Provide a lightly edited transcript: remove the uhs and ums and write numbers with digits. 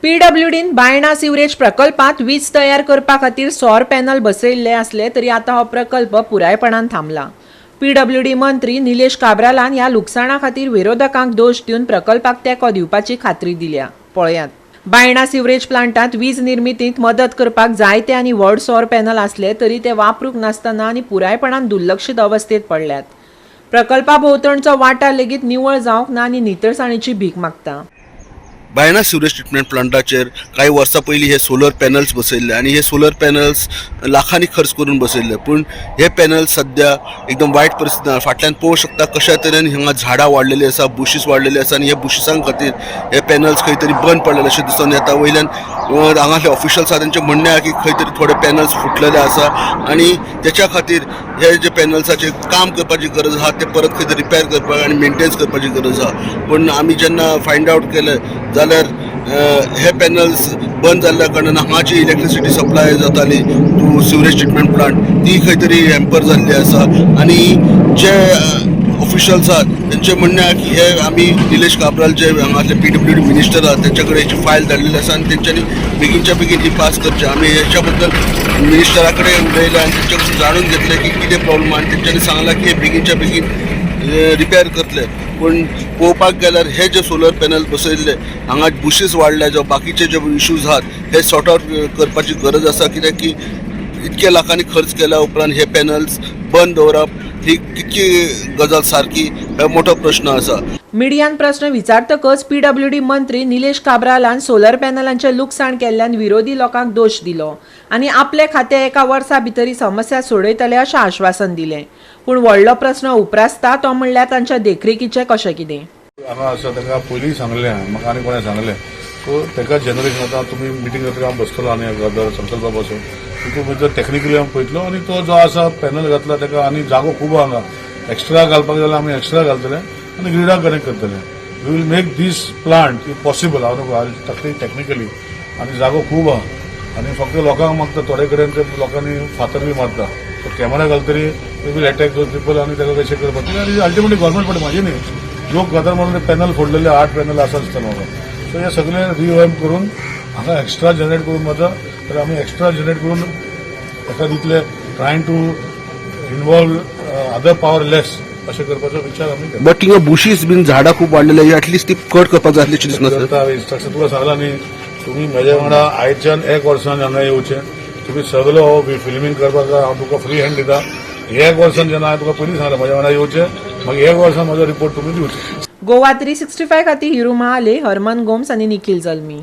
पीडब्ल्यूडीन Baina sewerage प्रकल्पांत वीज तयार करपा खातीर सौर पॅनल बसयल्ले आसले तरी आतां हो प्रकल्प पुरायपणान थांबला. पीडब्ल्यूडी मंत्री निलेश काब्रालान ह्या लुकसाणा खातीर विरोधकांक दोश दिवन प्रकल्पाक तेंको दिवपाची खात्री दिल्या. पळयात, बायणा सिवरेज प्लांटांत वीज निर्मितींत मदत करपाक जायते आनी व्हड सौर पॅनल आसले तरी ते वापरूंक नासतना आनी पुरायपणान दुर्लक्षीत अवस्थेत पडल्यात. प्रकल्पा भोंवतणचो वाठार लेगीत निवळ जावंक ना आनी नितळसाणीची भीक मागता. बायणा सिवरेज ट्रिटमेंट प्लांटाचेर कांय वर्सां पयलीं हे सोलर पॅनल्स बसयल्ले आनी हे सोलर पॅनल्स लाखांनी खर्च करून बसयल्ले, पूण हे पॅनल्स सद्या एकदम वायट परिस्थिती आहा. फाटल्यान पळोवंक शकता कशा तरेन हांगा झाडां वाडलेली आसा, बुशीस वाडलेली आसा आनी हे बुशिसां खातीर हे पॅनल्स खंय तरी बंद पडलेले अशें दिसून येता. वयल्यान हांगासले ऑफिशल्स आहा, तेंचें म्हणणें आहा की खंय तरी थोडे पॅनल्स फुटलेले आसा आनी तेच्या खातीर हे जे पॅनल्साचेर काम करपाची गरज आहा, ते परत खंय तरी रिपेर करपाक आनी मेंटेनन्स करपाची गरज आहा. पूण आमी जेन्ना फायंड आवट केलें जाल्यार हे पॅनल्स बंद जाल्ल्या कारणान हांगाची इलेक्ट्रिसिटी सप्लाय जाताली टू सिवरेज ट्रिटमेंट प्लांट, ती खंय तरी हॅम्पर जाल्ली आसा. आनी जे ऑफिशल्स आहात, तेंचें म्हणणें आहा की हे आमी निलेश काब्राल, जे हांगासले पीडब्ल्यूडी मिनिस्टर आहात, तेंच्या कडेन हेची फायल धाडलेली आसा आनी तेंच्यांनी बेगीनच्या बेगीन ही पास करची. आमी हेच्या बद्दल मिनिस्टरा कडेन उलयले आनी तेंच्या कडसून जाणून घेतलें की कितें प्रॉब्लम आनी तेंच्यांनी सांगलां की हे बेगीनच्या बेगीन रिपेर करतले. पूण पळोवपाक गेल्यार हे जे सोलर पॅनल बसयल्ले, हांगा बुशीस वाडल्या, जो बाकीचे जे इश्यूज आहात हे सॉर्ट आवट करपाची गरज आसा, कित्याक की इतके लाखांनी खर्च केल्या उपरांत हे पॅनल्स बंद दवरप ही कितकी गजाल सारकी, हो मोठो प्रश्न आसा. मिडियान प्रस्न विचारतकच पीडब्ल्यूडी मंत्री निलेश काब्रालान सोलर पॅनलांचें लुकसाण केल्ल्यान विरोधी लोकांक दोश दिलो आनी आपले खातें एका वर्सा भितर ही समस्या सोडयतले अशें आश्वासन दिलें. पूण व्हडलो प्रस्न उप्रासता तो म्हणल्यार तांच्या देखरेखीचें कशें कितें? हांगा आसा ताका पयलीं सांगलें हांवें, म्हाका आनी कोणें सांगलें. सो ताका जनरेशन आतां तुमी मिटींग जातकीर हांव बसतलो आनी गजाल संकल्पा बसून तितून भितर टॅक्निकली हांव पळयतलो आनी तो जो आसा पॅनल घातला, ताका आनी जागो खूब आहा. हांगा एक्स्ट्रा घालपाक जाल्यार आमी एक्स्ट्रा घालतले आनी ग्रिडाक कनेक्ट करतले. We will make this plant if possible. हांव न्हू टॅक्निकली आनी जागो खूब आहा आनी फक्त लोकांक मागता. थोडे कडेन ते लोकांनी फातर बी मारता, सो कॅमेरा घालतरी we will attack those people आनी ताका कशें करपाक. आनी अल्टिमेटली गव्हर्मेंट पडटा, म्हाजी न्ही. लोक गदर मारून पॅनल फोडलेले, आठ पॅनल आसा दिसता म्हाका. सो हे सगळे रिव्हॅम्प करून हांगा एक्स्ट्रा जनरेट करून वता तर आमी एक्स्ट्रा जनरेट करून ताका दितले, trying to involve other power less अशें करपाचो विचार आमी करता. बट थिंगा बुशीस बीन झाडां खूब वाडलेली, एटलिस्ट ती कट करपाक जाय आसली दिसना सर. करता. इन्स्ट्रक्शन तुका सांगला न्ही, तुमी म्हज्या वांगडा आयच्यान एक वर्सान हांगा येवचें. तुमी सगलो फिल्मींग करपाक जाय, हांव तुका फ्री हँड दिता. एक वर्सान जेन्ना हांवें तुका पयलीं सांगलें, म्हज्या वांगडा येवचें, मागीर एक वर्सान म्हजो रिपोर्ट तुमी दिवचो. गोवा 365 खातीर हिरू महाले, हरमन गोम्स आनी निखिल जल्मी.